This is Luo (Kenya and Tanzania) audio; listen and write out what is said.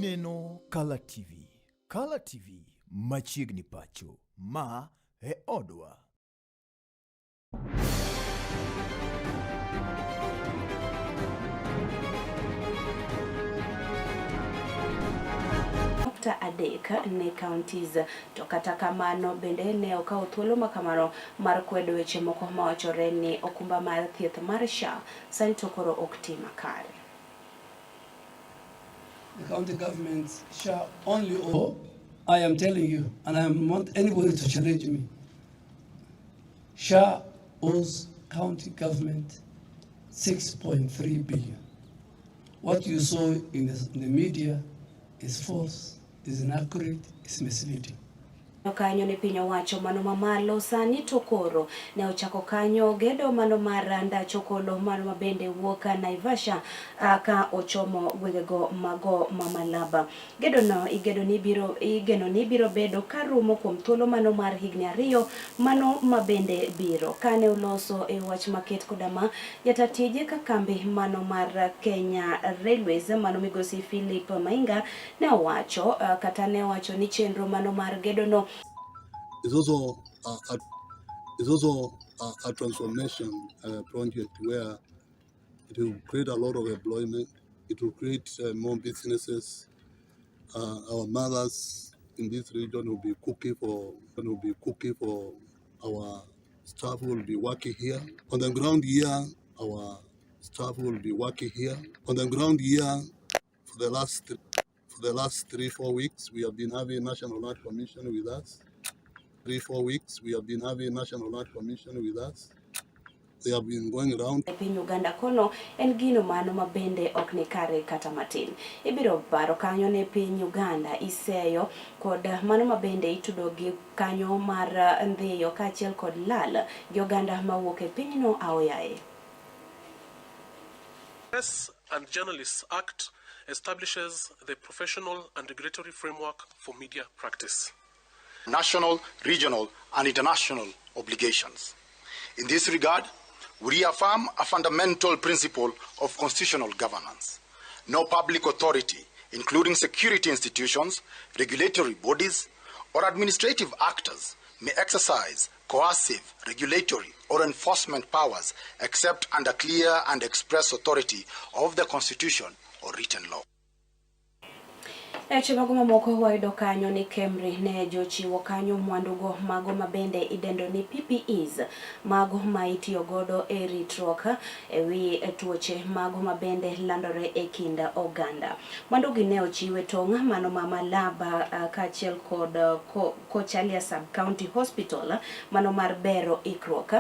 Ineno Kala TV. Kala TV machiegni pacho. Ma e odwa. Nukta adek ne counties. To kata kamano bende ne okawo thuolo ma kamano mar kwedo weche moko mawachore ni okumba mar thieth mar SHA sani to koro ok ti makare. The county government shall only owe, I am telling you, and I want anybody to challenge me. SHA owes county government 6.3 billion. What you saw in the media is false, is inaccurate, is misleading. Kanyo ni piny owacho mano mamalo sani to koro ne ochako kanyo gedo mano mar ndach okolo mano mabende wuok Naivasha ka ochomo gwengego mago ma Malaba. Gedo no igedo ni biro igeno ni biro bedo karumo kuom thuolo mano mar higni 2 mano mabende biro. Kane oloso e wach maket koda ma jata tije ka kambi mano mar Kenya Railways mano migosi Philip Mainga ne owacho kata ne owacho ni chenro mano mar gedo no Is also a transformation project where it will create a lot of employment. It will create more businesses. Our mothers in this region will be cooking for our staff who will be working here on the ground here. Our staff will be working here on the ground here for the last 3-4 weeks. We have been having National Land Commission with us. 3-4 weeks, we have been having National Land Commission with us. They have been going around. E piny Uganda kono en gino mano ma bende ok ni kare kata matin. Ibiro paro kanyo ne piny Uganda iseyo kod mano ma bende itudo gi kanyo mar ndhiyo kaachiel kod lal gi oganda mawuok e pinyno aoyaye. Press and Journalists Act establishes the professional and regulatory framework for media practice. National, regional, and international obligations. In this regard, we reaffirm a fundamental principle of constitutional governance. No public authority, including security institutions, regulatory bodies, or administrative actors, may exercise coercive, regulatory, or enforcement powers except under clear and express authority of the Constitution or written law. E weche mago mamoko wayudo kanyo ni KEMRI ne jochiwo kanyo mwandugo mago mabende idendo ni PPEs mago ma itiyo godo e ritruok e wi tuoche mago mabende landore e kind oganda. Mwandugi ne ochiwe tong' mano ma Malaba kaachiel kod Kochalia Sub County Hospital mano mar bero ikruok.